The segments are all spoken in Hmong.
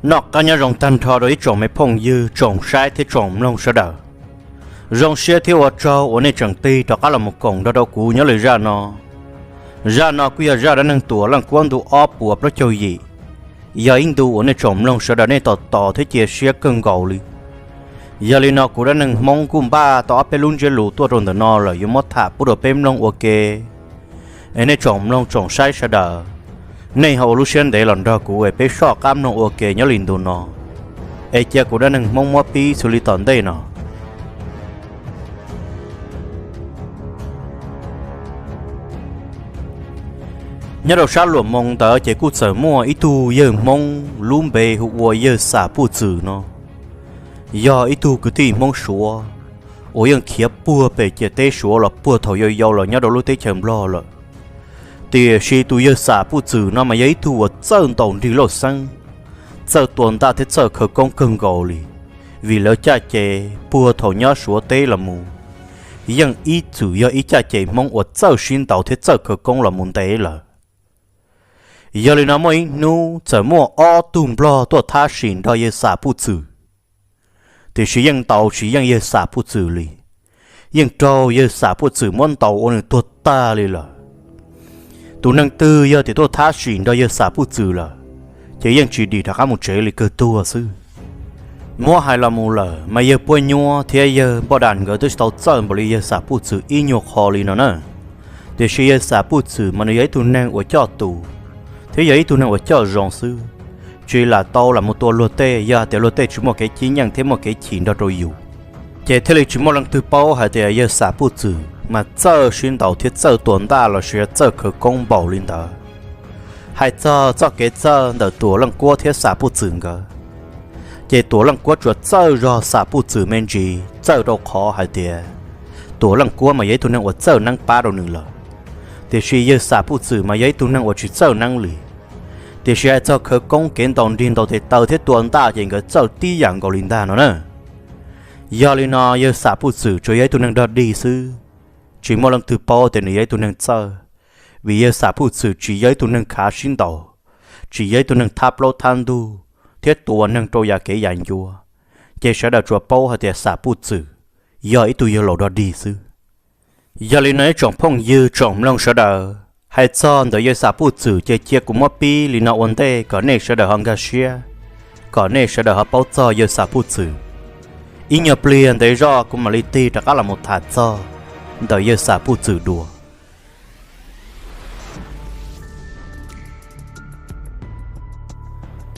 Noj qab nyob zoo tag nrho rau ib tsoom me phooj ywg tsoom saib thiab tsoom mloog sawv daws. Zoo siab thiab ua tsaug uas nej tseem tig rov qab los mus koom nrog rau kuv nyob li zaj no. Zaj no kuj yog zaj dab neeg Tuam Leej Kuab ntu ob puas plaub caug yim, yog ib ntu uas nej tsoom mloog sawv daws nej tos tos thiab cia siab kawg nkaus li. Yog li no kuv dab neeg Hmoob kuj npaj tau ob peb lub ntsiab lus tuaj rau ntawm no lawm, yuav muab tham pub rau peb mloog ua ke. Es nej tsoom mloog tsoom saib sawv daws, nej ho ua lub siab ntev los nrog kuv es peb soj qab mloog ua ke nyob li ntu no, es cia kuv dab neeg Hmoob muab pib xws li tom ntej no. Nyob rau sab Luam Moos ntawd ces kuj txawm muaj ib tug yawg Hmoob lub npe hu ua yawg Xam Puj Txwm no, yog ib tug kwv tij Hmoob Suav uas yeej khiav puag pem ciam teb Suav los puag thaum yau yau los nyob rau lub teb chaws Nplog lawm. Tiam sis tus yawg Xam Puj Txwm no mas yog ib tug uas txawj ntaus nrig lauj xeeb, txawj tua ntaj thiab txawj khawv koob kawg nkaus li, vim lawv caj ces puag thaum nyob Suav teb los mus yeej ib txwm yog ib caj ces Hmoob uas txawj sib ntaus thiab txawj khawv koob los mus ntev lawm. Yog li no muaj ib hnub txawm muaj ob tug Nplog tuaj thab sim nrog yawg Xam Puj Txwm, tiam sis yeej ntaus tsis yeej yawg Xam Puj Txwm li, yeej raug yawg Xam Puj Txwm muab ntaus ua nws tuag tag li lawm. Tus neeg twg yog tias tuaj thab sim nrog yawg Xam Puj Txwm lawm, ces yeej tsis dim rov qab mus tsev li, kawg tuag xwb. Muab hais los mus lawm mas yawg Puab Nyuab thiab yawg Npoj Das nkawd twb tsis tau txawj npaum li yawg Xam Puj Txwm ib nyuag qho li no na. Tiam sis yawg Xam Puj Txwm mas nws yog ib tug neeg uas coj tus, thiab yog ib tug neeg uas coj zoo xwb, tsis lam tau lam mus tua luag tej, yog hais tias luag tej tsis muaj kev chim nyeej thiab muaj kev chim nrog rau yus, ces thiaj li tsis muaj leej twg paub hais tias yawg Xam Puj Txwm mas txawj sib ntaus thiab txawj tua ntaj los sis txawj khawv koob npaum li ntawd. Hais txog txoj kev txawj ntawm Tuam Leej Kuab thiab Xam Puj Txwm nkawd, ces Tuam Leej Kuab tsuas txawj zog Xam Puj Txwm me ntsis, txawj rau qhov hais tias Tuam Leej Kuab mas yog ib tug neeg uas txawj neeb pab rau nws lawm, tiam sis yawg Xam Puj Txwm mas yog ib tug neeg uas tsis txawj neeb li. Tiam sis hais txog khawv koob, kev ntaus nrig ntaus tes taw thiab tua ntaj ces nkawd txawj tib yam nkaus li ntag no na. Yog li no yawg Xam Puj Txwm tsuas yog ib tug neeg dog dig xwb, tsis muaj leej twg paub tias nws yog ib tug neeg txawj, vim yawg Xam Puj Txwm tsis yog ib tug neeg khav sib ntaus, tsis yog ib tug neeg thab plaub thab ntug thiab tua neeg rau yam kev yam ncua, ces sawv daws tsuas paub hais tias Xam Puj Txwm yog ib tug yawg laus dog dig xwb. Yog li no ib tsoom phooj ywg tsoom mloog sawv daws, hais txog ntawm yawg Xam Puj Txwm ces cia kuv muab pib li no ua ntej kom nej sawv daws ho nkag siab, kom nej sawv daws ho paub txog yawg Xam Puj Txwm. Ib nyuag pliag ntev zoj kuv mam li tig rov qab los mus tham txog ntawm yawg Xam Puj Txwm dua.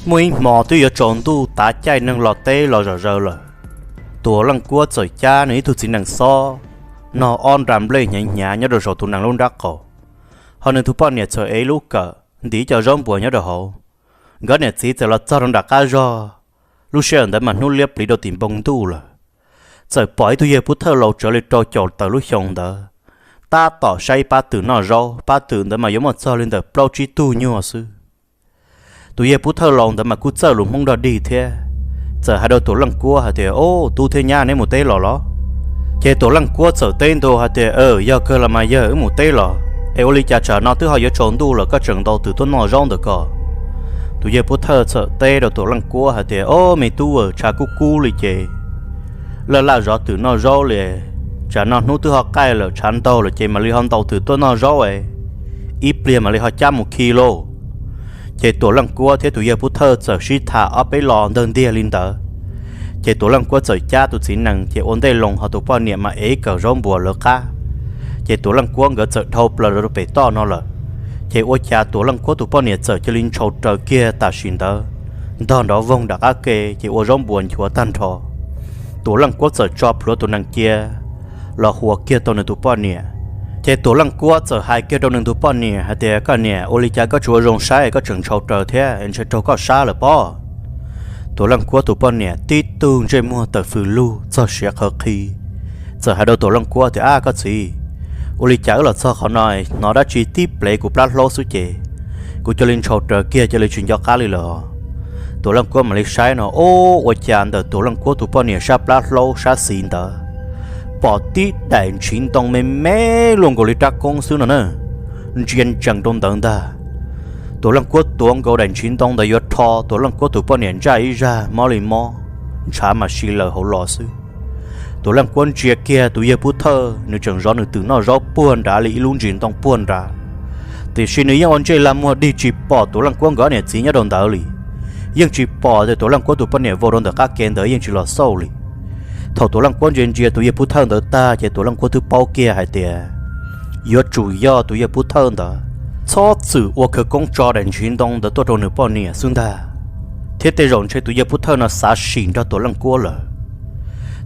Muaj ib hmo twb yuav tsaus ntuj tav caij neeg los teb los zom zaws lawm, Tuam Leej Kuab txawm cab nws ib tug txiv nees xob, nog ob nra nplej hnyav hnyav nyob rau saum tus nees lub nrab qaum, ho nws tus poj niam txawm ev lub kawm ntim cov zaub npuas nyob rau hauv. Nkawd niam txiv txawm los txog rau nram qab zog, lub sij hawm ntawd mas hnub liab pliv rau tim npoo ntuj lawm. Txawm pom ib tug yawg pub thawj laus tsawg li rau caum tawm lub xyoo ntawd, tab tom saib ib pab twm noj zaub, pab twm ntawd mas yuav muaj txog li ntawm plaub tsib tug nyuag xwb. Tus yawg pub thawj laus ntawd mas kuj txawj lus Hmoob dog dig thiab, txawm hais rau Tuam Leej Kuab hais tias, Ob, tub thiab nyab, neb mus teb los los? Ces Tuam Leej Kuab txawm teb ntua hais tias, Aw, yog kawg los mas yawg, wb mus teb los. Es ua li cas tsam no twb ho yuav tsaus ntuj lawm koj tseem ntaus twm tuaj noj zaub ntawm ko? Tus yawg pub thawj txawm teb rau Tuam Leej Kuab hais tias, Ob, me tub, tshav kub kub li ces laj laj zov twm noj zaub li, tsam no hnub twb ho qaij lawm, tshav ntaug lawm ces mam li ho ntaus twm tuaj noj zaub es ib pliag mam li ho cab mus khi lauj. Ces Tuam Leej Kuab thiab tus yawg pub thawj txawm sib tham ob peb los ntawg ntiag li ntawd. Ces Tuam Leej Kuab txawm cab tus txiv nees, ces ua ntej loo ho tus poj niam mas ev kawm zaub npuas lawv qab. Ces Tuam Leej Kuab nkawd txawm dhau plaws rau pem toj no lawm. Ces ua cas Tuam Leej Kuab tus poj niam txawm cia li ntshaus raws kiag tam sim ntawd, ntog nrov voog nram qab ke ces ua zaub npuas nchuav tag nrho. Tuam Leej Kuab txawm tso plhuav tus nees cia los huas kiag tau nws tus poj niam. Ces Tuam Leej Kuab txawm hais kiag rau nws tus poj niam hais tias, Koj niam, ua li cas koj tsis ua zoo saib, koj tseem ntshaus raws thiab, ntshe raug koj sab lawm pob. Tuam Leej Kuab tus poj niam tib tug ntsej muag tawm fws lug txog siav qhawv qhi, txawm hais rau Tuam Leej Kuab tias, Ab, koj txiv, ua li cas wb los txog qhov no, hnov dab tsi tib plev kuv plab hlaub xwb ces kuv cia li ntshaus raws kiag, cia li tsis nco qab li lawm. Tuam Leej Kuab mam li saib no, ub, ua cas ntawm Tuam Leej Kuab tus poj niam sab plab hlaub sab xis ntawd pom tib daim ntshiv ntoo me me luaj nkaus li rab koob xwb no na, ntsia ntsees rau ntawd ntag. Tuam Leej Kuab tuav nkaus daim ntsiv ntoo ntawd yuav rho Tuam Leej Kuab tus poj niam ntsaj ib zaj, mob li mob, ntshav mas si lawm hauv los xwb. Tuam Leej Kuab ntsia kiag tus yawg Pub Thawj, nws tseem zov nws twm noj zaub puag nrad li ib lub ntsis ntoo puag nrad, tiam sis nws yeej ua ntsej lag muag dig tsis pom Tuam Leej Kuab nkawd niam txiv nyob rau ntawd li. Yeej tsis pom tias Tuam Leej Kuab tus poj niam vau rau ntawm qab ke ntawd yeej tsis los xauj li. Thaum Tuam Leej Kuab ntsia ntsia tus yawg Pub Thawj ntawd tag ces Tuam Leej Kuab twb paub kiag hais tias yuav tsum yog tus yawg Pub Thawj ntawd txhob txwm ua khawv koob tso daim ntsiv ntoo ntawd tuaj rau nws poj niam xwb ntag, thiab tej zaum ntshe tus yawg Pub Thawj no xav sim nrog Tuam Leej Kuab lawm.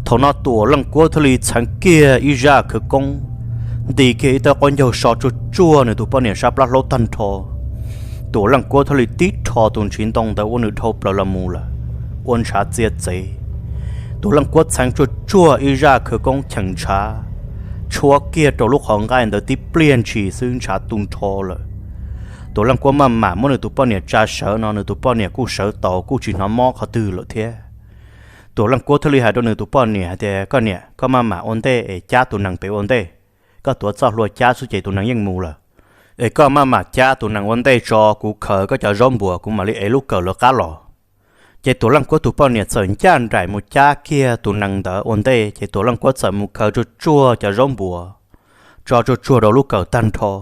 Thaum no Tuam Leej Kuab thiaj li txheev kiag ib zaj khawv koob, nti kiag ib tawb qaub ncaug so tsuag tsuag nws tus poj niam sab plab hlaub tag nrho. Tuam Leej Kuab thiaj li tib rho tus ntsiv ntoo ntawd ua nws dhau plaws los mus lawm, ua ntshav txia txev. Tuam Leej Kuab txheev tsuag tsuag ib zaj khawv koob cheem ntshav, tshuab kiag rau lub qhov nqaij ntawd tib pliag ntshis xwb ntshav tu nrho lawm. Tuam Leej Kuab maj mam muab nws tus poj niam tsa sawv no nws tus poj niam kuj sawv tau kuj tsis hnov mob qhov twg lawm thiab. Tuam Leej Kuab thiaj li hais rau nws tus poj niam hais tias, Koj niam, koj maj mam ua ntej es cab tus nees pem ua ntej. Koj tuav txoj hlua cab xwb ces tus nees yeej mus lawm. Es koj maj mam cab tus nees ua ntej tso, kuv khaws koj cov zaub npuas kuv mam li ev lub kawm lawv qab los. Ces Tuam Leej Kuab tus poj niam txawm ncaj nraim mus cab kiag tus nees ntawd ua ntej, ces Tuam Leej Kuab txawm mus khaws tsuag tsuag cov zaub npuas tso tsuag tsuag rau lub kawm tag nrho.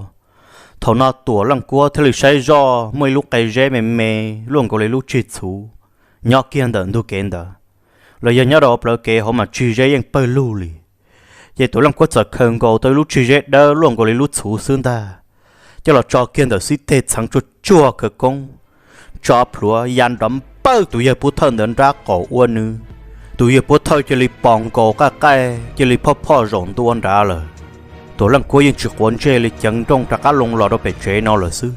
Thaum no Tuam Leej Kuab thiaj li saib zoj muaj ib lub qe zeb me me luaj nkaus li lub tsig txhuv nyob kiag ntawm ntug kev ntawd, los yog nyob rau plawv kev hauv mas tsig zeb yeej pawg lug li. Ces Tuam Leej Kuab txawm khaws nkaus tau ib lub tsig zeb dawb luaj nkaus li lub txhuv xwb ntag, coj los tso kiag ntawm xib teg txheev tsuag tsuag khawv koob, tso plhuav ya nrov npawj tus yawg Pub Thawj ntawd nrab qaum ua nws. Tus yawg Pub Thawj cia li pos nkaus qaj qaij cia li phoj phoj zaum ntua nrad lawm. Tuam Leej Kuab yeej tsis quav ntsej li ceev nrooj rov qab loo los rau pem tsev no lawm xwb.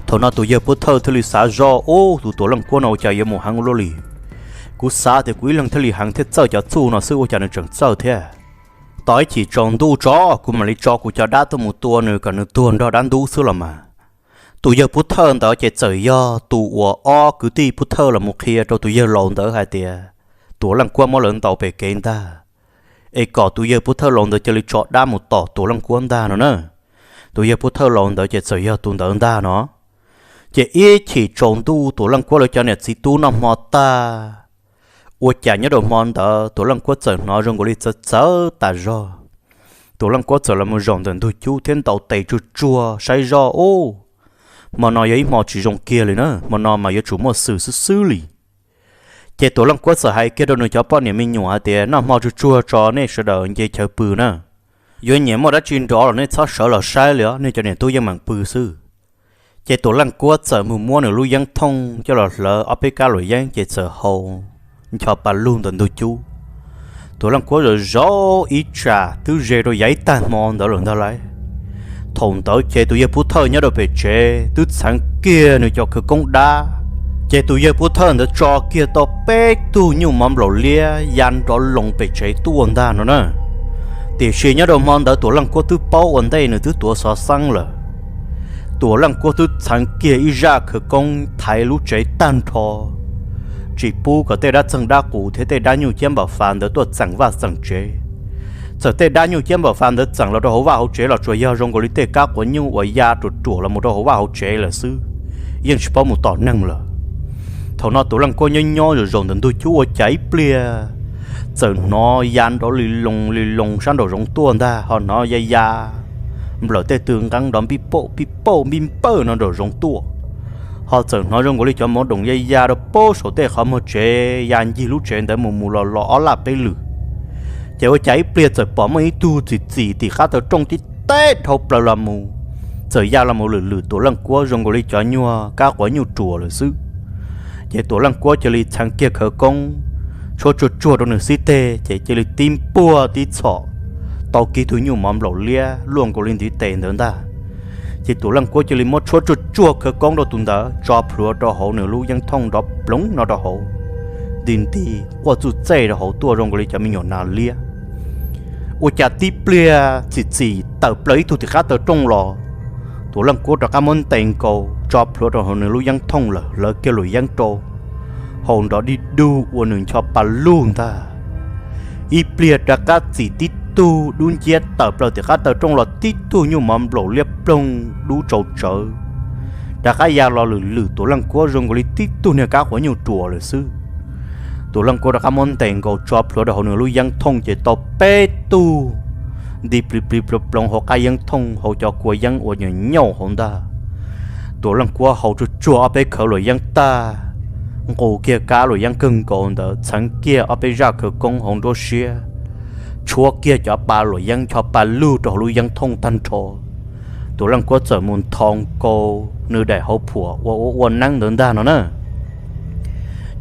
Thaum no tus yawg Pub Thawj thiaj li xav zoj, Ub, tus Tuam Leej Kuab no ua cas yuav mus heev ua luaj li. Kuv xav tias kuv ib leeg thiaj li heev thiab txawj cov txuj no xwb ua cas nws tseem txawj thiab. Tos ib chim tsaus ntuj tso kuv mam li tso kuv cov dab tuaj mus tua nws kom nws tuag nrog dab ntub xwb los mas. Tus yawg Pub Thawj ntawd ces txawm yog tus uas ob kwv tij Pub Thawj los mus qhia rau tus yawg laus ntawd hais tias Tuam Leej Kuab muab lawv ntaus pem kev ntag, es kom tus yawg Pub Thawj laus ntawd cia li tso dab mus tom Tuam Leej Kuab ntag no na. Tus yawg Pub Thawj laus ntawd ces txawm yog tus ntawd ntag no. Ces ib chim tsaus ntuj Tuam Leej Kuab lawv cov niam txiv tub noj hmo tag, ua cas nyob rau hmo ntawd Tuam Leej Kuab txawm hnov zoo nkaus li txawv txawv tas zog. Tuam Leej Kuab txawm los mus zaum ntawm ntug cub thiab ntaus tes tsuag tsuag saib zoj, Ub, hmo no yog ib hmo tsis zoo kiag li na, hmo no mas yuav tsum muaj xwm xwb xwb li. Ces Tuam Leej Kuab txawm hais kiag rau nws cov poj niam me nyuam hais tias, Noj hmo tsuag tsuag tso nej sawv daws nce chaw pw na. Yuav nyiam muaj dab tsi nrov los nej txhob sawv los saib li os, nej cov niam tub yeej meem pw xwb. Ces Tuam Leej Kuab txawm mus muab nws lub yeeb thooj coj los hlawv ob peb kab luam yeeb ces txawm haus ncho pa lug ntawm ntug cub. Tuam Leej Kuab zaum zaum ib tsam twb ze rau yav ib tag hmo ntawd lawm ntag lauj. Thaum ntawd ces tus yawg Pub Thawj nyob rau pem tsev twb txheev kiag nws cov khawv koob dab, ces tus yawg Pub Thawj ntawd tso kiag tau peb tug nyuj mov nplaum liab ya nrov loos pem tsev tuaj ntag no na. Tiam sis nyob rau hmo ntawd Tuam Leej Kuab twb paub ua ntej nws twb tuav xov xeeb lawm. Tuam Leej Kuab twb txheev kiag ib zaj khawv koob thaiv lub tsev tag nrho, tsis pub kom tej dab txeeg dab qus thiab tej dab nyuj ciab npam fa ntawd tuaj txeem vaj txeem tsev. Txawm tej dab nyuj ciab npam fa ntawd txeem los rau hauv vaj hauv tsev los tsuas yog zoo nkaus li tej kab quav nyuj uas ya ruam ruam los mus rau hauv vaj hauv tsev lawm xwb, yeej tsis paub mus tom neeg lawm. Thaum no Tuam Leej Kuab nyob nyob zaum zaum ntawm ntug cub ua cas ib pliag txawm hnov ya nrov li loos li loos sab nraum zoov tuaj ntag, ho hnov ya ya nplawm tej tw nqeeb nrov npij pauj npij pauj npij npawj no nraum zoov tuaj. Ho txawm hnov zoo nkaus li cov mov doom ya ya rau pem saum tej qhov muag tsev ya ncig lub tsev ntawd mus mus los los ob laj peb lwm. Ces ua cas ib pliag txawm pom muaj ib tug txim txim tim qab taw rooj tib teb dhau plaws los mus, txawm ya los mus lwm lwm Tuam Leej Kuab zoo nkaus li cov nyuag kab quav nyuj ruam lawm xwb. Ces Tuam Leej Kuab cia li txheev kiag khawv koob, tshuab tsuag tsuag rau nws xib teg ces cia li tib npuaj tib txhom tau kiag tug nyuj mov nplaum liab luaj nkaus li ntiv tes ntawd ntag. Ces Tuam Leej Kuab cia li muab tshuab tsuag tsuag khawv koob rau tus ntawd tso plhuav rau hauv nws lub yeeb thooj nrov ploov no rau hauv, nti nti quaj txuj txej rau hauv tuaj zoo nkaus li cov me nyuam nas liab. Ua cas tib pliag txim txim tawm plaws ib tug tim qab taw rooj los, Tuam Leej Kuab rov qab muab ntes nkaus tso plhuav rau hauv nws lub yeeb thooj lawm hlawv kiag luam yeeb rau, haus nrov dig dug ua nws ncho pa lug ntag. Ib pliag rov qab txim tib tug dub nciab tawm plaws tim qab taw rooj los tib tug nyuj mov nplaum liab ploog dub tsau tsawv rov qab ya los lwm lwm Tuam Leej Kuab zoo nkaus li tib tug niag kab quav nyuj ruam lawm xwb. Tuam Leej Kuab rov qab muab ntes nkaus tso plhuav rau hauv nws lub yeeb thooj ces tau peb tug nti plig plig ploog ploov hauv qab yeeb thooj hauv cov kua yeeb uas nyuam nyauj hauv ntag. Tuam Leej Kuab haus tsuag tsuag ob peb khawv luam yeeb tag, nqus kiag kab luam yeeb kawg nkaus ntawd txheev kiag ob peb zaj khawv koob hauv nruab siab, tshuab kiag cov pa luam yeeb ncho pa lug rau hauv lub yeeb thooj tag nrho. Tuam Leej Kuab txawm mus nthos nkaus nws daim hauv phuam ua ua ua neeb ntawd ntag no na,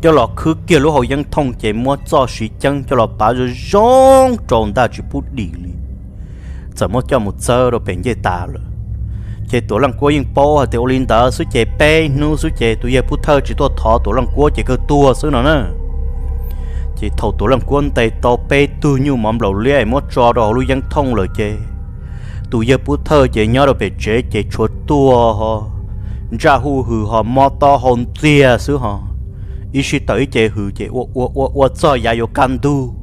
coj los khwb kiag lub hauv yeeb thooj ces muab txoj siv ceeb coj los pav zoo zoo rau ntag tsis pub dim li, txawm muab coj mus txawb rau pem ncej tas lawm. Ces Tuam Leej Kuab yeej paub hais tias ua li ntawd xwb ces peb hnub xwb ces tus yawg Pub Thawj tsis tuaj thov Tuam Leej Kuab ces kawg tuag xwb no na. Ces thaum Tuam Leej Kuab ntes tau peb tug nyuj mov nplaum liab es muab tso rau hauv lub yeeb thooj lawm ces tus yawg Pub Thawj ces nyob rau pem tsev ces tshuav tuag ho ntsaj huj hws ho mob taub hau ntxiag xwb ho ib sij tawm ib ce hws ces ua ua ua ua txog yav yuav kaj ntug,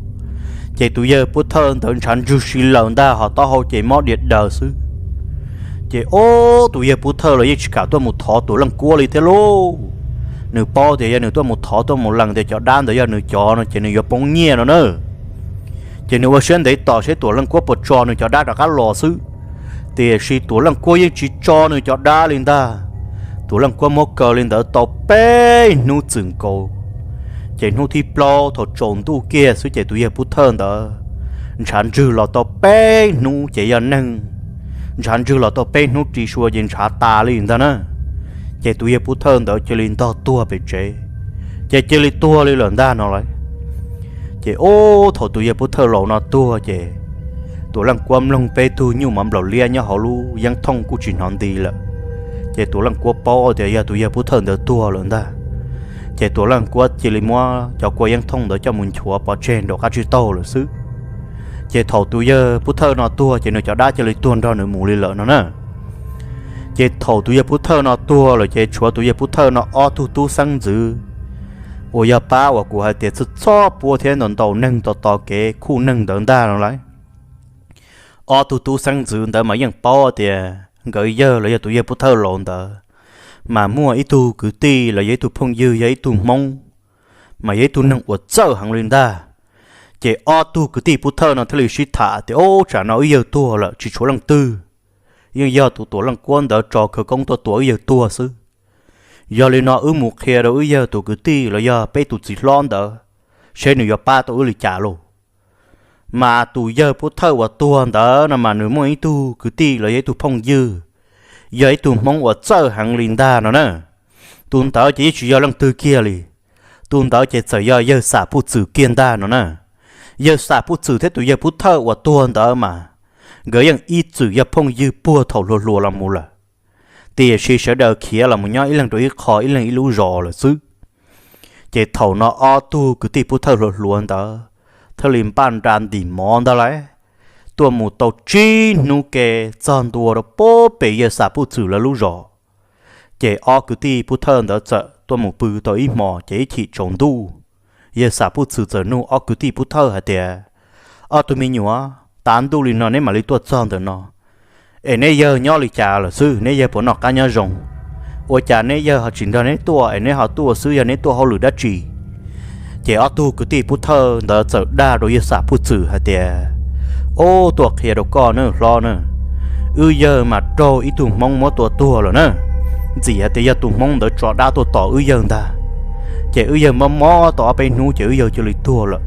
ces tus yawg Pub Thawj ntawd ntshav ntswg si lawm ntag ho taub hau ces mob diav daws xwb. Ces ob tus yawg Pub Thawj los yeej tsis kam tuaj mus thov Tuam Leej Kuab li thiab lauj. Nws paub tias yog nws tuaj mus thov tuaj mus lees tias cov dab ntawd yog nws cov no ces nws yuav poob nyiaj no na. Ces nws ua siab ntev tos seb Tuam Leej Kuab puas tso nws cov dab rov qab los xwb, tiam sis Tuam Leej Kuab yeej tsis tso nws cov dab li ntag. Tuam Leej Kuab muab kaw li ntawd tau peb hnub txwm nkaus, ces hnub thib plaub thaum tsaus ntuj kiag xwb ces tus yawg Pub Thawj ntawd ntshav ntswg los tau peb hnub ces yog neeg, ntshav ntswg los tau peb hnub ris sua ces ntshav tas li ntag na. Ces tus yawg Pub Thawj ntawd cia li ntog tuag pem tsev, ces cia li tuag li lawm ntag no lawm. Ces ub thaum tus yawg Pub Thawj laus no tuag ces Tuam Leej Kuab mloog peb tug nyuj mov nplaum liab nyob hauv lub yeeb thooj kuj tsis hnov nti lawm. Ces Tuam Leej Kuab paub tias yog tus yawg Pub Thawj ntawd tuag lawm ntag. Ces Tuam Leej Kuab cia li muab cov kua yeeb thooj ntawd coj mus nchuav pov tseg nraum qab tsib taug lawm xwb. Ces thaum tus yawg Pub Thawj no tuag ces nws cov dab cia li tuag nrog nws mus li lawm no na. Ces thaum tus yawg Pub Thawj no tuag lawm ces tshuav tus yawg Pub Thawj no ob tug tub xeeb ntxwv uas yog pab uas kuv hais tias txhij txhob puab thiab ntaus ntaus neeg tos tos kev khuj neeg ntawd ntag no lawm. Ob tug tub xeeb ntxwv ntawd mas yeej paub tias nkawd yawg los yog tus yawg Pub Thawj laus ntawd mas muaj ib tug kwv tij los yog ib tug phooj ywg yog ib tug Hmoob, mas yog ib tug neeg uas txawj heev li ntag. Ces ob tug kwv tij Pub Thawj no thiaj li sib tham tias, Ub, tsam no wb yawg tuag lawm tsis tshuav leej twg, yeej yog tus Tuam Leej Kuab ntawd tso khawv koob tuaj tua wb yawg tuag xwb. Yog li no wb mus qhia rau wb yawg tus kwv tij los yog peb tus txiv hlob ntawd seb nws yuav pab tau wb li cas lauj. Mas tus yawg Pub Thawj uas tuag ntawd no mas nws muaj ib tug kwv tij los yog ib tug phooj ywg, yog ib tug Hmoob uas txawj heev li ntag no na. Tus ntawd ces yeej tsis yog leej twg kiag li, tus ntawd ces txawm yog yawg Xam Puj Txwm kiag ntag no na. Yawg Xam Puj Txwm thiab tus yawg Pub Thawj uas tuag ntawd mas nkawd yeej ib txwm yog phooj ywg puag thaum hluas hluas los mus lawm, tiam sis sawv daws khiav los mus nyob ib leeg rau ib qho ib leeg ib lub zos lawm xwb. Ces thaum no ob tug kwv tij Pub Thawj hluas hluas ntawd thiaj li npaj nra ntim mov ntag lauj, tuaj mus tau tsib hnub ke txog ntua rau puag pem yawg Xam Puj Txwm lawv lub zos. Ces ob kwv tij Pub Thawj ntawd txawm tuaj mus pw tau ib hmos ces ib chim tsaus ntuj, yawg Xam Puj Txwm txawm nug ob kwv tij Pub Thawj hais tias, Ob tug me nyuam, tav ntuj li no neb mam li tuaj txog ntawm no, es neb yawg nyob li cas lawm xwb? Neb yawg puas noj qab nyob zoo? Ua cas neb yawg ho tsis nrog neb tuaj es neb ho tuaj xwb, yog neb tuaj hauj lwm dab tsi? Ces ob tug kwv tij Pub Thawj ntawd txawm dag rau yawg Xam Puj Txwm hais tias, Ub, tuaj qhia rau koj nawb hlob na, wb yawg mas raug ib tug Hmoob muab tua tuag lawm na. Ntxim hais tias yog tus Hmoob ntawd tso dab tuaj tom wb yawg ntag, ces wb yawg mob mob tau ob peb hnub ces wb yawg cia li tuag lawm.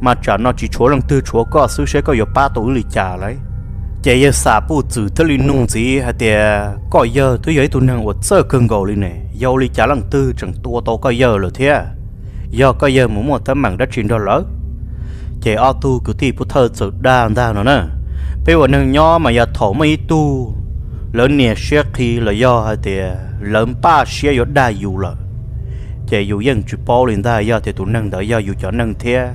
Mas tsam no tsis tshuav leej twg tshuav koj xwb, seb koj yuav pab tau wb li cas lauj? Ces yawg Xam Puj Txwm thiaj li nug ntxiv hais tias, Koj yawg twb yog ib tug neeg uas txawj kawg nkaus li ne, yog ua li cas leej twg tseem tua tau koj yawg lawm thiab? Yog koj yawg mus muaj teeb meem dab tsi nrog lawv? Ces ob tug kwv tij Pub Thawj txawm dag ntag no na, Peb ua neeg nyob mas yog thaum muaj ib tug lawv nias siab qhi los yog hais tias lawv npaj siab yuav dag yus lawm, ces yus yeej tsis paub li ntag, yog tias tus neeg ntawd yog yus cov neeg thiab,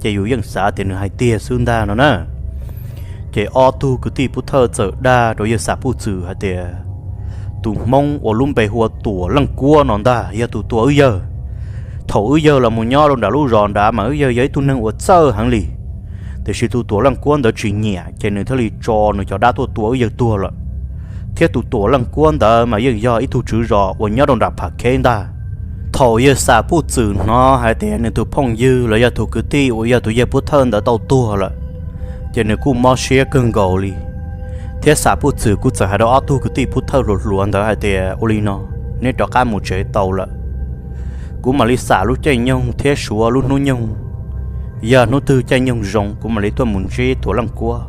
ces yus yeej xav tias nws hais tiag xwb ntag no na. Ces ob tug kwv tij Pub Thawj txawm dag rau yawg Xam Puj Txwm hais tias, Tus Hmoob uas lub npe hu ua Tuam Leej Kuab no ntag yog tus tua wb yawg. Thaum wb yawg los mus nyob rau nram lub zos nrad mas wb yawg yog ib tug neeg uas txawj heev li, Tiam sis tus Tuam Leej Kuab ntawd tsis nyiam ces nws thiaj li tso nws cov dab tuaj tua wb yawg tuag lawm. Thiab tus Tuam Leej Kuab ntawd mas yeej yog ib tug tswv zos uas nyob rau nram Pham Kheb ntag. Thaum yawg Xam Puj Txwm hnov hais tias nws tus phooj ywg los yog tus kwv tij uas yog tus yawg Pub Thawj ntawd tau tuag lawm, ces nws kuj mob siab kawg nkaus li. Thiab Xam Puj Txwm kuj txawm hais rau ob tug kwv tij Pub Thawj hluas hluas ntawd hais tias, ua li no, neb rov qab mus tsev tau lawm. Kuv mam li xam lub caij nyoog thiab suav lub hnub nyoog. Yog hnub twg caij nyoog zoo kuv mam li tuaj mus ntsib Tuam Leej Kuab.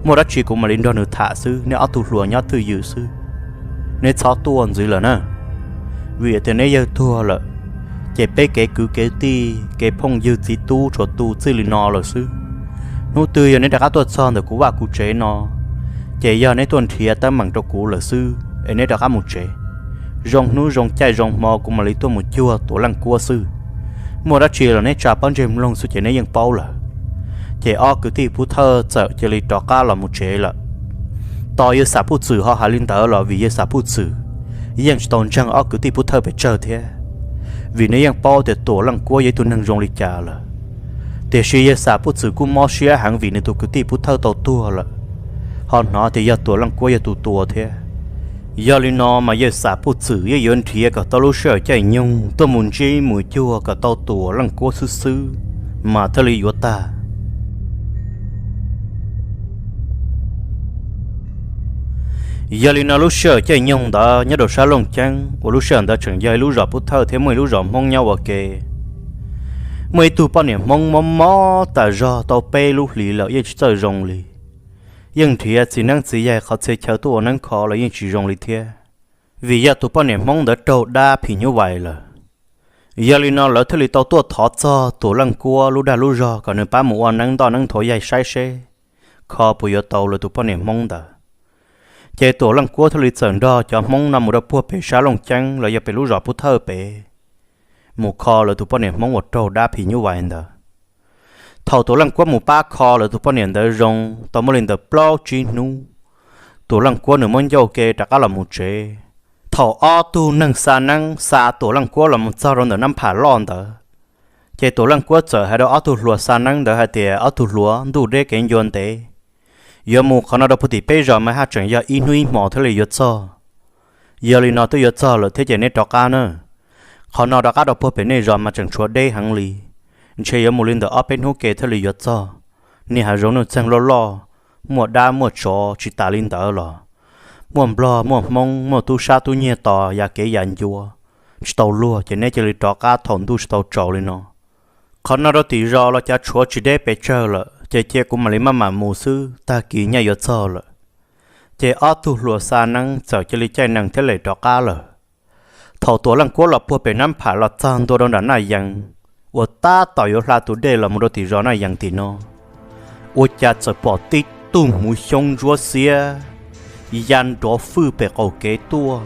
Muaj dab tsi kuv mam li nrog nws tham xwb, neb ob tug hluas nyob twj ywm xwb. Neb txhob tuaj ntxiv lawm na, vim tias neb yawg tuag lawm, ces peb kev kwv kev tij, kev phooj ywg txiv tub tsuas tu txij li no lawm xwb. Hnub twg yog neb rov qab tuaj txog ntawm kuv vaj kuv tsev no, ces yog neb tuaj nrhiav teeb meem rau kuv lawm xwb es neb rov qab mus tsev. Zoo hnub zoo caij zoo hmo kuv mam li tuaj mus cuag Tuam Leej Kuab xwb. Muaj dab tsi los neb tsa pob ntseg mloog xwb ces neb yeej paub lawm. Ces ob kwv tij Pub Thawj txawm cia li rov qab los mus tsev lawm. Tos yawg Xam Puj Txwm ho hais li ntawd los vim yawg Xam Puj Txwm yeej tsis tau ntseeg ob kwv tij Pub Thawj pes tsawg thiab, vim nws yeej paub tias Tuam Leej Kuab yog ib tug neeg zoo li cas lawm. Tiam sis yawg Xam Puj Txwm kuj mob siab heev vim nws tus kwv tij Pub Thawj tau tuag lawm, ho hnov tias yog Tuam Leej Kuab yog tus tua thiab. Yog li no mas yawg Xam Puj Txwm yeej yuav nrhiav kom tau lub sij hawm caij nyoog tuaj mus ntsib mus cuag kom tau Tuam Leej Kuab xwb xwb mas thiaj li yuav tag. Yog li no lub sij hawm caij nyoog ntawd nyob rau sab Looj Ceeb uas lub sij hawm ntawd tseem yog ib lub zos Pub Thawj thiab muaj ib lub zos Hmoob nyob ua ke. Muaj ib tug poj niam Hmoob mob mob tas zog tau peb lub hlis lawm yeej tsis txawj zoo li. Yeej nrhiav txiv neeb txiv yaig qhov txhia chaw tuaj ua neeb kho los yeej tsis zoo li thiab, vim yog tus poj niam Hmoob ntawd raug dab phim nyuj vais lawm. Yog li no lawv thiaj li tau tuaj thov txog Tuam Leej Kuab lub dag lub zog kom nws pab mus ua neeb ntoj neeb thuav yaig saib seb kho puas yuav tau lawv tus poj niam Hmoob ntawd. Ces Tuam Leej Kuab thiaj li txawm nrog cov Hmoob no mus rau puag pem sab Looj Ceeb los yog pem lub zos Pub Thawj pem, mus kho lawv tus poj niam Hmoob uas raug dab phim nyuj vais ntawd. Thaum Tuam Leej Kuab mus pab kho lawv tus poj niam ntawd zoo tau muaj li ntawm plaub tsib hnub, Tuam Leej Kuab nws muab ncauj ke rov qab los mus tsev. Thaum ob tug neeg xa neeb xa Tuam Leej Kuab los mus txog rau ntawm Nab Pham Loj ntawd, ces Tuam Leej Kuab txawm hais rau ob tug hluas xa neeb ntawd hais tias, ob tug hluas, ntuj deb kev ncua ntev, yuav mus qhov no rau puag tim peb zos mas haj tseem yog ib hnub ib hmos thiaj li yuav txog. Yog li no twb yuav txog lawm thiab ces neb rov qab na. Qhov no rov qab rau puag pem nej zos mas tseem tshuav deb heev li, ntshe yuav mus li ntawm ob peb hnub ke thiaj li yuav txog. Niaj hav zoov nuj txeeg loj loj, muaj dab muaj tsov, tsis tas li ntawd los muaj Nplog muaj Hmoob muaj tub sab tub nyiag tos ya kev ya ncua tsis tau luag, ces neb cia li rov qab thaum ntuj tsis tau tsaus li no. Qhov no rau tim zos los cav tshuav tsis deb pes tsawg lawm, ces cia kuv mam li maj mam mus xwb, tag kis nyaj yuav txog lawm. Ces ob tug hluas xa neeb txawm cia li caij nees thiab lem rov qab lawm. Thaum Tuam Leej Kuab los puag pem Nab Pham los txog ntua rau nram Naj Yees, uas tab tom yuav hla tus dej los mus rau tim zos Naj Yees tim no, ua cas txawm pom tib tug hmuv xyoob ntsuab xiab ya nrov fwj pem qaum kev tuaj.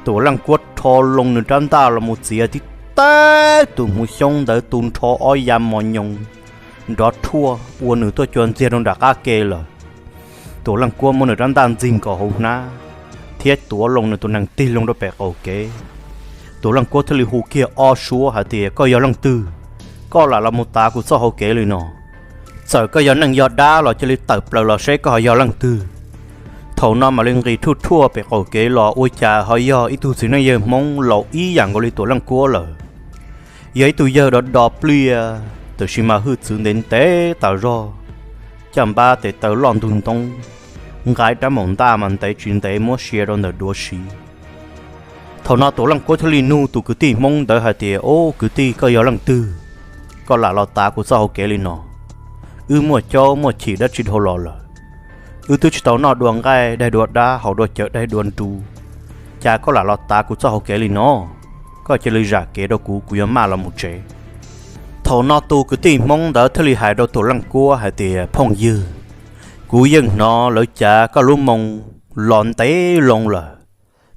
Tuam Leej Kuab rho loo nws rab ntaj los mus txiav tib teg tus hmuv xyoob ntawd tu nrho ob ya mos nyoos nrov rhuaj ua nws tuaj cua ntxiag rau nram qab ke lawm. Tuam Leej Kuab muab nws rab ntaj ntxig nkaus hauv hnab thiab tuav loo nws tus nees tig loo rau pem qaum kev. Tuam Leej Kuab thiaj li hu kiag ob suab hais tias, koj yog leej twg, koj lam los mus tav kuv txoj hau kev li no? Txawm koj yog neeg yog dab los cia li tawm plaws los seb koj ho yog leej twg. Thaum no mam li nqis thuaj thuaj pem qaum kev los ua cas ho yog ib tug txiv neej yawg Hmoob laus ib yam nkaus li Tuam Leej Kuab lawm. Yog ib tug yawg do do pliaj, tab sis mas hwj txwv ntev ntev tas zog, caj npab tes taw loj ntug ntoob, nqa rab maum ntaj mas ntev tsis ntev muab sia rau ntawm duav siv. Thaum no Tuam Leej Kuab thiaj li nug tus kwv tij Hmoob ntawd hais tias, ub, kwv tij, koj yog leej twg, koj lam los tav kuv txoj hau kev li no? Wb muaj caub muaj chim dab tsi dhau los lawm? Wb twb tsis tau noj dua nqaij daig dua dab haus dua cawv daig dua nru, cas koj lam los tav kuv txoj hau kev li no? Koj cia li zam kev rau kuv, kuv yuav maj los mus tsev. Thaum no tus kwv tij Hmoob ntawd thiaj li hais rau Tuam Leej Kuab hais tias, phooj ywg, kuv yeej hnov lawv cav koj lub moo los ntev loo lawm,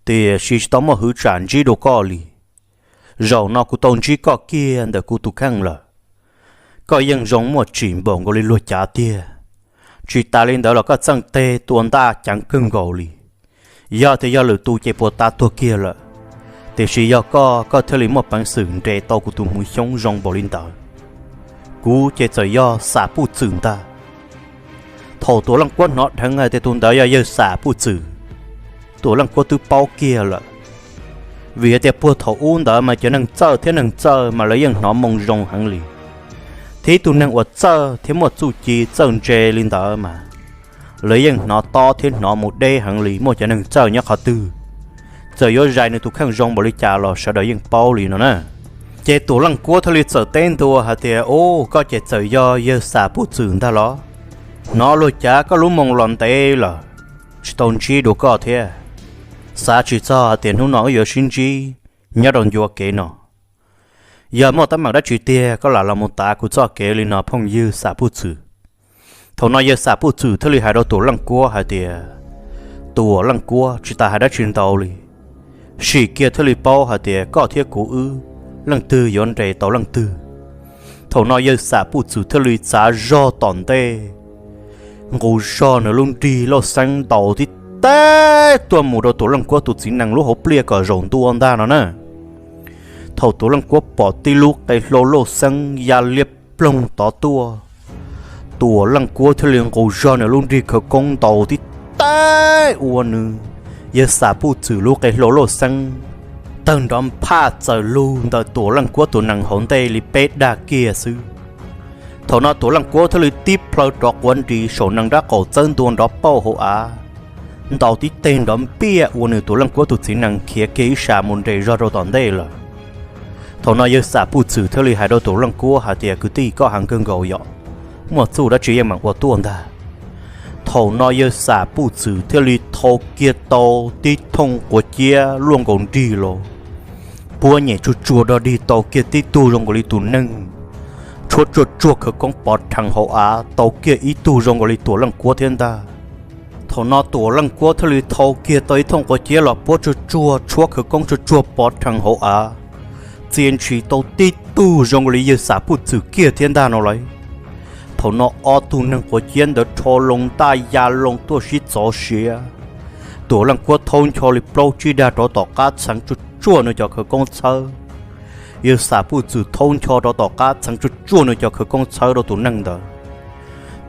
tiam sis tsis tau muaj hwv tsam ntsib dua koj li. Zaum no kuv tau ntsib koj kiag ntawm kuv tus kheej lawm. Koj yeej zoo muaj tsim npaum nkaus li luag cav tiag. Tsis tas li ntawd los koj txeej teg tua ntaj ceev kawg nkaus li. Yog tias yog lwm tus ces puas tas tuag kiag lawm, tiam sis yog koj, koj thiaj li muaj peev xwm nres tau kuv tus hmuv xyoob zoo npaum li ntawd. Kuv ces txawm yog Xam Puj Txwm ntag. Thaum Tuam Leej Kuab hnov dheev hais tias tus ntawd yog yawg Xam Puj Txwm, Tuam Leej Kuab twb paub kiag lawm, vim hais tias puag thaum ub ntawd mas cov neeg txawj thiab neeg txawj mas lawv yeej hnov moo zoo heev li. Thiab ib tug neeg uas txawj thiab muaj txuj ci txawj ntse li ntawd mas lawv yeej hnov tob thiab hnov mus deb heev li. Muaj cov neeg txawj nyob qhov twg, txawm yuav zais nws tus kheej zoo npaum li cas los sawv daws yeej paub li no na. Ces Tuam Leej Kuab thiaj li txawm teb ntua hais tias, Ub, koj ces txawm yog yawg Xam Puj Txwm ntag los? Hnov luag cav koj lub moo los ntev lawm, tsis tau ntsib dua koj thiab. Xav tsis txog hais tias hnub no wb yuav sib ntsib nyob rau ncua kev no. Yog muaj teeb meem dab tsi tiag koj lam los mus tav kuv txoj kev li no phooj ywg Xam Puj Txwm. Thaum no yawg Xam Puj Txwm thiaj li hais rau Tuam Leej Kuab hais tias, Tuam Leej Kuab, tsis tas hais dab tsi ntau li, sim kiag thiaj li paub hais tias koj thiab kuv wb leej twg yuav nres tau leej twg. Thaum no yawg Xam Puj Txwm thiaj li txav zog tom ntej, nqus zog nws lub nrig lauj xeeb ntaus tib teg tuaj mus rau Tuam Leej Kuab tus txiv nees lub hauv pliaj kom zaum ntua ntag no na. Thaum Tuam Leej Kuab pom tib lub qe hlau lauj xeeb ya liab ploog tod tuaj, Tuam Leej Kuab thiaj li nqus zog nws lub nrig khawv koob ntaus tib teg ua nws yawg Xam Puj Txwm lub qe hlau lauj xeeb tawg nrov nphaj txaws lug ntawm Tuam Leej Kuab tus nees hauv ntej li peb dag kiag xwb. Thaum no Tuam Leej Kuab thiaj li tib plhaw rov quav nris saum nees nraub qaum txawb ntua nrov pauj hauv av, ntaus tib teg nrov npiaj ua nws Tuam Leej Kuab tus txiv nees khiav kiag ib sab mus nres zog rau tom ntej lawm. Thaum no yawg Xam Puj Txwm thiaj li hais rau Tuam Leej Kuab hais tias, Kwv tij, koj heev kawg nkaus yom, muaj txuj dab tsi yeej meem ua tuaj ntag. Thaum no yawg Xam Puj Txwm thiaj li thau kiag tau tib thooj quav ciab luaj nkaus nrig los, puab nyem tsuag tsuag dog dig tau kiag tib tug zoo nkaus li tus neeg, tshuab tsuag tsuag khawv koob pov rhees hauv av tau kiag ib tug zoo nkaus li Tuam Leej Kuab thiab ntag. Thaum no Tuam Leej Kuab thiaj li thau kiag tau ib thooj quav ciab los puab tsuag tsuag tshuab khawv koob tsuag tsuag pov rhees hauv av, txia ntshis tau tib tug zoo nkaus li yawg Xam Puj Txwm kiag thiab ntag no lauj. Thaum no ob tug neeg quav ciab ntawd rho loo ntaj ya loo tuaj sib txov siav. Tuam Leej Kuab thaub ncho li plaub tsib dag rov tom qab txheev tsuag tsuag nws cov khawv koob txhawb. Yawg Xam Puj Txwm thaub ncho rov tom qab txheev tsuag tsuag nws cov khawv koob txhawb rau tus neeg ntawd.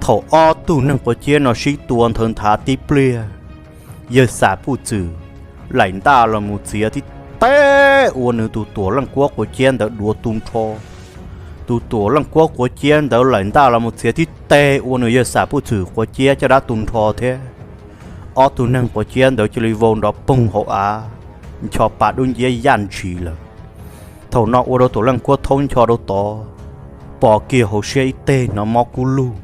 Thaum ob tug neeg quav ciab no sib tua nthawv nthav tib pliag, yawg Xam Puj Txwm laim ntaj los mus txiav tib teg ua nws tus Tuam Leej Kuab quav ciab ntawd duav tu nrho. Tus Tuam Leej Kuab quav ciab ntawd laim ntaj los mus txiav tib teg ua nws yawg Xam Puj Txwm quav ciab caj dab tu nrho thiab. Ob tug neeg quav ciab ntawd cia li vau nrov poog hauv av, ncho pa dub nciab yaj ntshis lawm. Thaum no ua rau Tuam Leej Kuab thaub ncho rau tod, pos kiag hauv siab ib teg hnov mob kub lug.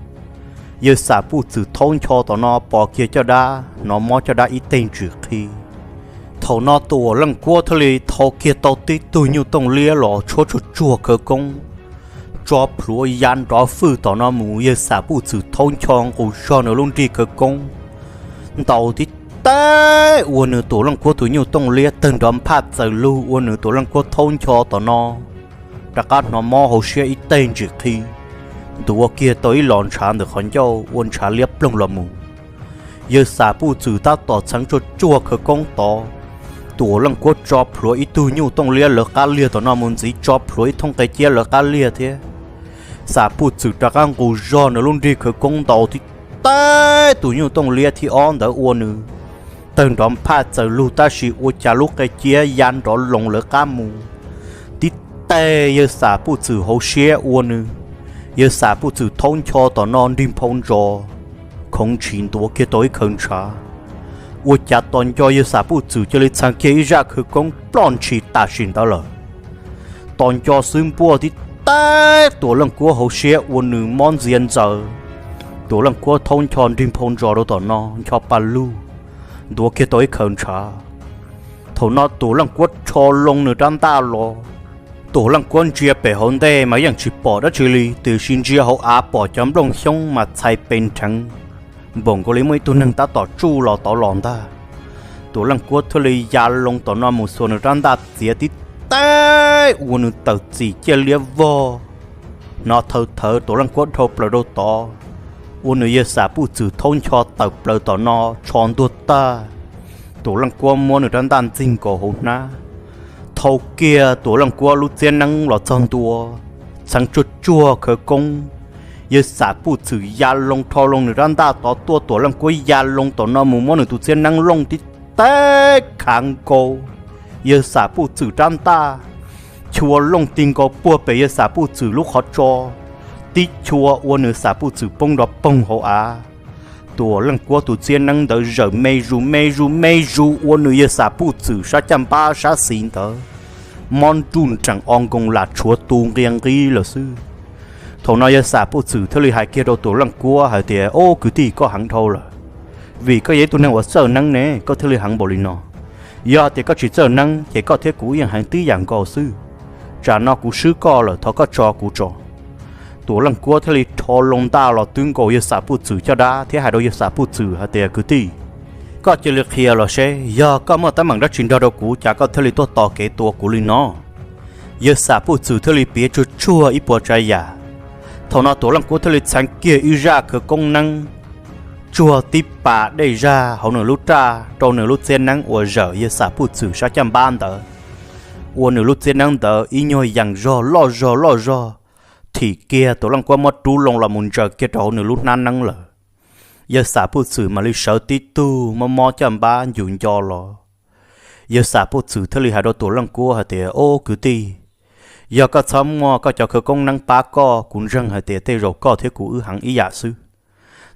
Yawg Xam Puj Txwm thaub ncho tom no pos kiag caj dab hnov mob caj dab ib teg ntsis qhi. Thaum no Tuam Leej Kuab thiaj li thau kiag tau tib tug nyuj tooj liab los tshuab tsuag tsuag khawv koob, tso plhuav ya nrov fwj tom no mus. Yawg Xam Puj Txwm thaub ncho nqus zog nws lub nrig khawv koob ntaus tib teg ua nws Tuam Leej Kuab tus nyuj tooj liab tawg nrov nphaj txaws lug ua nws Tuam Leej Kuab thaub ncho tom no rov qab hnov mob hauv siab ib teg ntsis qhi, ntuav kiag tau ib los ntshav ntawm qhov ncauj ua ntshav liab ploog los mus. Yawg Xam Puj Txwm tab tom txheev tsuag tsuag khawv koob tod, Tuam Leej Kuab tso plhuav ib tug nyuj tooj liab lawv qab liag tom no mus ntxiv tso plhuav ib thooj qe ciab lawv qab liag thiab. Xam Puj Txwm rov qab nqus zog nws lub nrig khawv koob ntaus tib teg tus nyuj tooj liab thib ob ntawd ua nws tawg nrov nphaj txaws lug tab sis ua cas lub qe ciab ya nrov loos lawv qab mus, tib teg yawg Xam Puj Txwm hauv siab ua nws, yawg Xam Puj Txwm thaub ncho tom no nrig nphau ntsos, khoov ntshis ntuav kiag tau ib khaws ntshav. Ua cas tos nco yawg Xam Puj Txwm cia li txheev kiag ib zaj khawv koob ploj ntshis tam sim ntawd lawm. Tos nco xwb npuaj tib teg Tuam Leej Kuab hauv siab ua nws mob ntxias ntxaws. Tuam Leej Kuab thaub ncho nrig nphau ntsos rau tom no ncho pa lug, ntuav kiag tau ib khaws ntshav. Thaum no Tuam Leej Kuab rho loo nws rab ntaj los. Tuam Leej Kuab ntsia pem hauv ntej mas yeej tsis pom dab tsi li, tiam sis ntsia hauv av pom cov nplooj xyoob mas txhais pes nrheev, npaum nkaus li muaj ib tug neeg tab tom tsuj los tod los ntag. Tuam Leej Kuab thiaj li ya loo tom no mus xuas nws rab ntaj txiav tib teg ua nws tawm txim ciaj liab vog. Hnov thawv thawv Tuam Leej Kuab dhau plaws rau tod, ua nws yawg Xam Puj Txwm thaub ncho tawm plaws tom no tsho ntuag tag. Tuam Leej Kuab muab nws rab ntaj ntxig nkaus hauv hnab, thau kiag Tuam Leej Kuab lub txiab neeb los txog ntua, txheev tsuag tsuag khawv koob. Yawg Xam Puj Txwm ya loo rho loo nws rab ntaj tod tuaj, Tuam Leej Kuab ya loo tom no mus muab nws tus txiab neeb looj tib teb khav nkaus yawg Xam Puj Txwm rab ntaj, chua looj ti nkaus puag pem yawg Xam Puj Txwm lub qhov tso, tib chua ua nws Xam Puj Txwm poob nrov poog hauv av. Tuam Leej Kuab tus txiab neeb ntawd zawm me zus me zus me zus ua nws yawg Xam Puj Txwm sab caj npab sab xis ntawd mob nruj nreem o nkoos lam tshuav tu nqia nqib lawm xwb. Thaum no yawg Xam Puj Txwm thiaj li hais kiag rau Tuam Leej Kuab hais tias, Ob kwv tij, koj heev dhau lawm, vim koj yog ib tug neeg uas txawj neeb ne koj thiaj li heev npaum li no. Yog tias koj tsis txawj neeb ces koj thiab kuv yeej heev tib yam nkaus xwb. Tsam no kuv swb koj lawm, thov koj tso kuv tso. Tuam Leej Kuab thiaj li rho loo ntaj los twb nkaus yawg Xam Puj Txwm caj dab thiab hais rau yawg Xam Puj Txwm hais tias, Kwv tij, koj cia li qhia los seb yog koj muaj teeb meem dab tsi nrog rau kuv cas koj thiaj li tuaj tos kev tua kuv li no. Yawg Xam Puj Txwm thiaj li piav tsuag tsuag ib puas tsav yam. Thaum no Tuam Leej Kuab thiaj li txheev kiag ib zaj khawv koob neeb tsuag tib pas dej zaj hauv nws lub raj rau nws lub txiab neeb uas zawm yawg Xam Puj Txwm sab caj npab ntawd, ua nws lub txiab neeb ntawd ib nyuag yees zog loj zog loj zog, thim kiag Tuam Leej Kuab muab rub loo los mus ntsaws kiag rau hauv nws lub hnab neeb lawm. Yawg Xam Puj Txwm mam li sawv tib tug mob mob caj npab ncus nco los. Yawg Xam Puj Txwm thiaj li hais rau Tuam Leej Kuab hais tias, Ob kwv tij, yog koj txhob muaj koj cov khawv koob neeb pab koj, kuv ntseeg hais tias tej zaum koj thiab kuv wb heev ib yam xwb.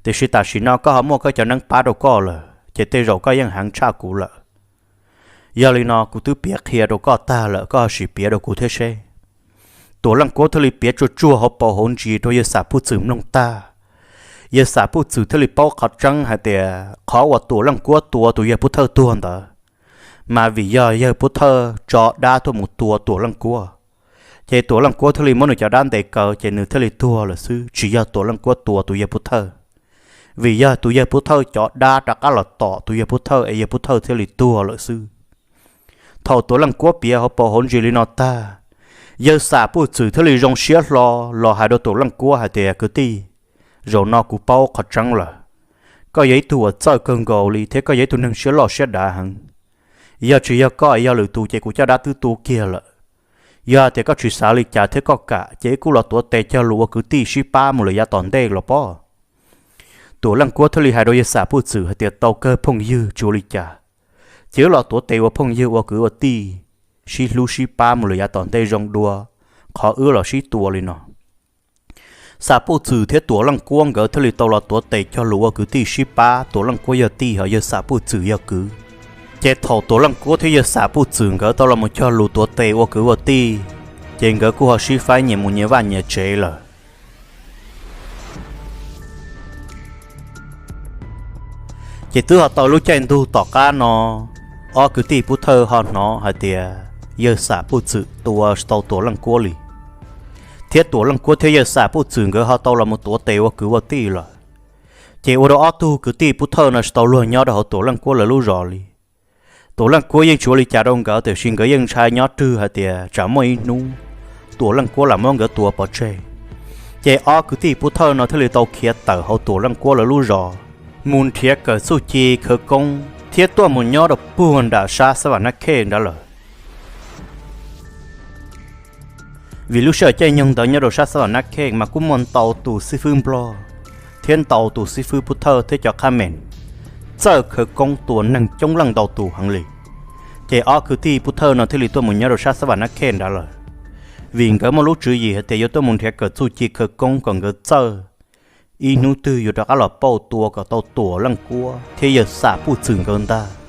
Tiam sis tam sim no koj ho muaj koj cov neeb pab rau koj lawm ces tej zaum koj yeej heev tshaj kuv lawm. Yog li no kuv twb piav qhia rau koj tag lawm, koj ho sim piav rau kuv thiab seb. Tuam Leej Kuab thiaj li piav tsuag tsuag hauv paus hauv ntsis rau yawg Xam Puj Txwm mloog tag. Yawg Xam Puj Txwm thiaj li paub qhov tseeb hais tias qhov uas Tuam Leej Kuab tua tus yawg Pub Thawj tuag ntawd, mas vim yog yawg Pub Thawj tso dab tuaj mus tua Tuam Leej Kuab, ces Tuam Leej Kuab thiaj li muab nws cov dab ntes kaw ces nws thiaj li tuag lawm xwb, tsis yog Tuam Leej Kuab tua tus yawg Pub Thawj. Vim yog tus yawg Pub Thawj cov dab rov qab los tom tus yawg Pub Thawj es yawg Pub Thawj thiaj li tuag lawm xwb. Thaum Tuam Leej Kuab piav hauv paus hauv ntsis li no tag, yawg Xam Puj Txwm thiaj li zoo siab hlo los hais rau Tuam Leej Kuab hais tias, Kwv tij, zaum no kuv paub qhov tseeb lawm. Koj yog ib tug uas txawj kawg nkaus li thiab koj yog ib tug neeg siab loj siab dav heev. Yog tsis yog koj es yog lwm tus ces kuv caj dab twb tu kiag lawm. Yog tias koj tsis xav li cas thiab koj kam ces wb kuj los tuav tes cog lus ua kwv tij sib pab mus lawm yav tom ntej los pob. Tuam Leej Kuab thiaj li hais rau yawg Xam Puj Txwm hais tias, Tau kawg phooj ywg, tsis ua li cas. Ces wb los tuav tes ua phooj ywg ua kwv ua tij, sib hlub sib pab mus lawm yav tom ntej zoo dua qhov wb los sib tua li no. Xam Puj Txwm thiab Tuam Leej Kuab nkawd thiaj li tau los tuav tes cog lus ua kwv tij sib pab, Tuam Leej Kuab yog tij ho yawg Xam Puj Txwm yog kwv. Ces thaum Tuam Leej Kuab thiab yawg Xam Puj Txwm nkawd tau los mus cog lus tuav tes ua kwv ua tij, ces nkawd kuj ho sib faib nyias mus nyias vaj nyias tsev lawm. Ces twb ho tau lub caij ntuj tom qab no, ob kwv tij Pub Thawj ho hnov hais tias yawg Xam Puj Txwm tua tau Tuam Leej Kuab li, thiab Tuam Leej Kuab thiab yawg Xam Puj Txwm nkawd ho tau los mus tuav tes ua kwv ua tij lawm. Ces ua rau ob tug kwv tij Pub Thawj no tsis tau luag nyob rau hauv Tuam Leej Kuab lawv lub zos li. Tuam Leej Kuab yeej tsis ua li cas rau nkawd, tiam sis nkawd yeej ntshai nyob rwg hais tias tsam muaj ib hnub Tuam Leej Kuab lam muab nkawd tua pov tseg. Ces ob kwv tij Pub Thawj no thiaj li tau khiav tawm hauv Tuam Leej Kuab lawv lub zos, mus nrhiav kawm txuj ci khawv koob thiab tuaj mus nyob rau puag nram sab xab vam nab khej nrad lawm. Vim lub sij hawm caij nyoog ntawd nyob rau sab xab vam nab khej mas kuj muaj ntau tus xib fwb Nplog thiab ntau tus xib fwb Pub Thawj thiab cov qhab mees txawj khawv koob tua neeg coob leej ntau tus heev li. Ces ob kwv tij Pub Thawj no thiaj li tuaj mus nyob rau sab xab vam nab khej nrad lawm, vim nkawd muaj lub tswv yim hais tias yuav tuaj mus nrhiav kawm txuj ci khawv koob kom nkawd txawj, ib hnub twg yuav rov qab los pauj tua kom tau Tuam Leej Kuab thiab yawg Xam Puj Txwm nkawd ntag.